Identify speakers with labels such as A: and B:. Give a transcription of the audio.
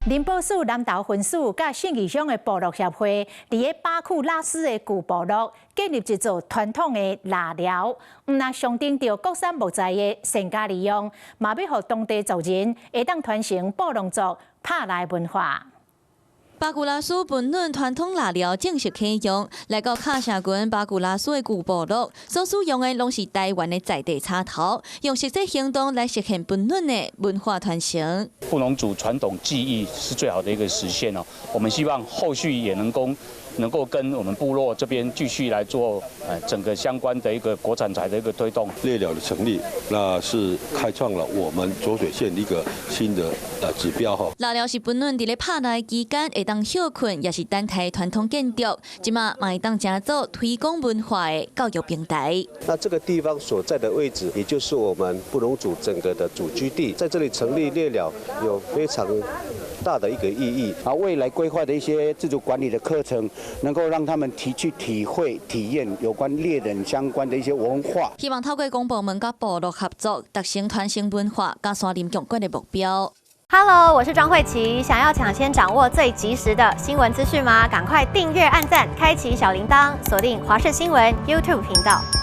A: 林寶樹南投分署佮信義鄉的部落協會，佇咧巴庫拉斯的舊部落建立一座傳統的獵寮，毋但象徵著國產木材的善加利用，嘛欲予當地族人會當傳承布農族拍獵文化。
B: 巴古拉斯本崙傳統獵寮正式啟用，來到卡城郡巴古拉斯的舊部落，所使用的攏是台灣的在地柴頭，用實際行動來實現本崙的文化傳承。
C: 布農族傳統技藝是最好的一個實現哦。我們希望後續也能夠跟我們部落這邊繼續來做，整個相關的一個國產材的一個推動。
D: 獵寮的成立，那是開創了我們濁水縣一個新的指標哈。
B: 獵寮是本崙佇咧拍獵期間會當歇睏，也是等待傳統建築，這馬嘛會當成做推廣文化的教育平台。
E: 那這個地方所在的位置，也就是我們布農族整個的祖居地，在這裡成立獵寮有非常大的一個意義。
F: 啊，未來規劃的一些自主管理的課程，能夠讓他們去體會、體驗有關獵人相關的一些文化。
B: 希望透過公部門佮部落合作，達成傳承文化、佮山林共管的目標。
G: Hello，我是莊慧琪。想要搶先掌握最及時的新聞資訊嗎？趕快訂閱、按讚、開啟小鈴鐺，鎖定華視新聞 YouTube 頻道。